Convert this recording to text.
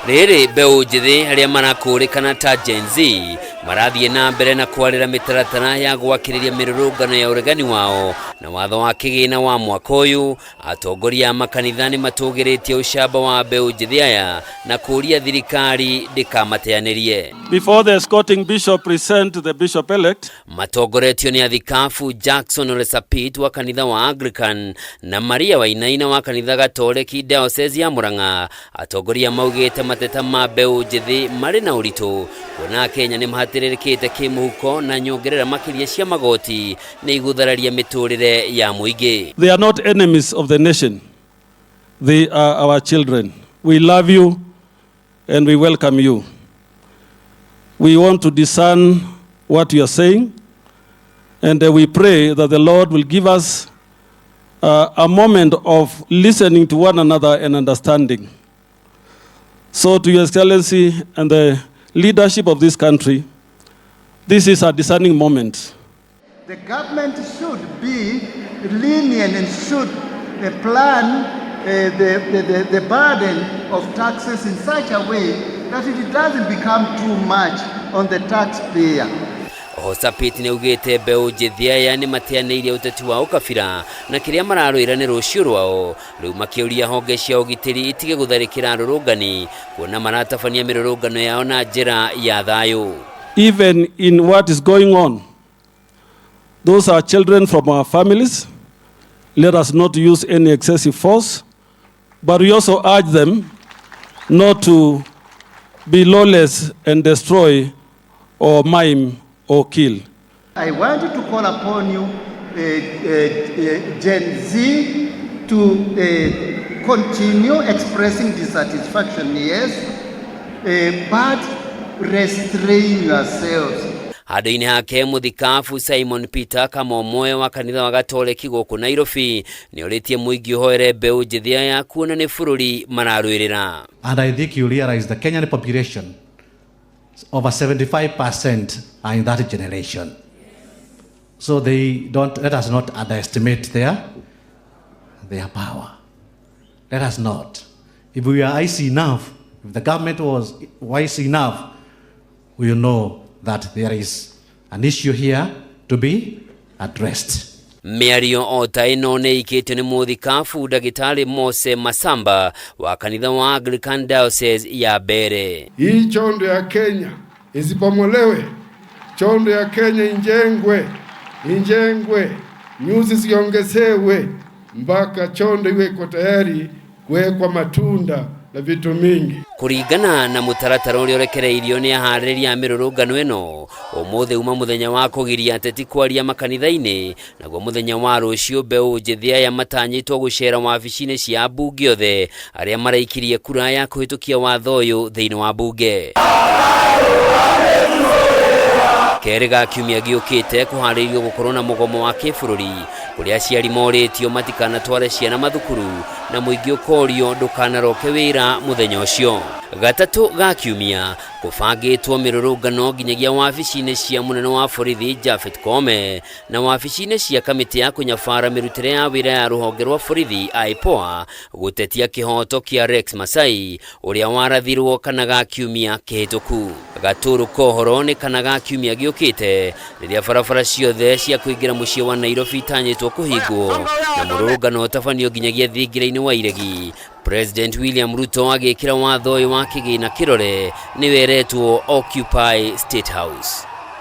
Rĩrĩ mbeũ njĩthĩ arĩa marakũrĩkana ta Gen Z marathiĩ na mbere na kwarĩra mĩtaratara ya gwakĩrĩria mĩrũrũngano ya ũregani wao na watho wa kĩgĩna wa mwaka ũyũ. Atongoria a makanitha nĩ matũgĩrĩtie ũcamba wa mbeũ njĩthĩ aya na kũũria thirikari ndĩkamateanĩrie. Before the escorting bishop present the bishop elect, Matongoretio nĩ athikabu Jackson Ole Sapit wa kanitha wa Anglican na Maria Wainaina wa kanitha Gatoreki Diocese ya Murang'a. Atongoria maugĩte mateta ma mbeũ njĩthĩ marĩ na ũritũ kuona Akenya nĩ mahatĩrĩrĩkĩte kĩmũhuko na nyongerera makĩria cia magoti nĩ igũthararia mĩtũrĩre ya mũingĩ. They are not enemies of the nation. They are our children. We love you and we welcome you. We want to discern what you are saying, and we pray that the Lord will give us a moment of listening to one another and understanding. So to Your Excellency and the leadership of this country, this is a discerning moment. The government should be lenient and should plan the burden of taxes in such a way that it doesn't become too much on the taxpayer. Oho Sapit nĩ augĩte mbeũ njĩthĩ aya nĩ mateanĩirie ũteti wa ũkabira na kĩrĩa mararũĩra nĩ rũciũ rwao. Rĩu makĩũria honge cia ũgitĩri itige gũtharĩkĩra arũrũngani kuona maratabania mĩrũrũngano yao na njĩra ya thayũ. Even in what is going on, those are children from our families. Let us not use any excessive force, but we also urge them not to be lawless and destroy or maim or kill. I want to call upon you, Gen Z, to continue expressing dissatisfaction, yes, but restrain yourselves. Handũ-inĩ hake mũthikabu Simon Peter Kamomoe wa kanitha wa Gatoreki gũkũ Nairobi nĩ orĩtie mũingĩ ũhoere mbeũ njĩthĩ aya kuona nĩ bũrũri mararũĩrĩra. And I think you realize the Kenyan population, over 75% are in that generation. So they don't, let us not underestimate their power. Let us not. If we are wise enough, if the government was wise enough, we will know that there is an issue here to be addressed. Mĩario o ta ĩno nĩ ĩikĩtio nĩ mũthikabu ndagĩtarĩ Mose Masamba wa kanitha wa Anglican Diocese ya Mbere. Hii chondo ya Kenya isipomolewe, chondo ya Kenya injengwe, injengwe, nyuzi ziongezewe mpaka chondo iwe iko tayari kuwekwa matunda na vitu mingi. Kũringana na mũtaratara ũrĩa ũrekereirio nĩ aharĩrĩria a mĩrũrũngano ĩno, ũmũthĩ uma mũthenya wa kũgiria ateti kwaria makanitha-inĩ, naguo mũthenya wa rũciũ mbeũ njĩthĩ aya matanyĩtwo gũcera wabici-inĩ cia ambunge othe arĩa maraikirie kura ya kũhĩtũkia watho ũyũ thĩinĩ wa mbunge. Kerĩ ga kiumia gĩũkĩte kũharĩrĩrio gũkorwo na mũgomo wa kĩbũrũri kũrĩa aciari morĩtio matikanatware ciana mathukuru na mũingĩ ũkorio ndũkanaroke wĩra mũthenya ũcio. Gatatũ ga kiumia kũbangĩtwo mĩrũrũngano nginyagia wabici-inĩ cia mũnene wa borithi Japhet Koome na wabici-inĩ cia kamĩtĩ ya kũnyabara mĩrutĩre ya wĩra ya rũhonge rwa borithi IPOA gũtetia kĩhoto kĩa Rex Masai ũrĩa warathirwo kana ga kiumia kĩhĩtũku. Gatũrũ kohoro nĩ kana ga kiumia gĩũkĩte rĩrĩa barabara ciothe cia kũingĩra mũciĩ wa Nairobi itanyĩtwo kũhingwo na mũrũrũngano ũtabanio nginyagia thingira-inĩ wa iregi. President William Ruto agĩkĩra watho ũyũ wa kĩgĩna kĩrore nĩ weretwo Occupy State House.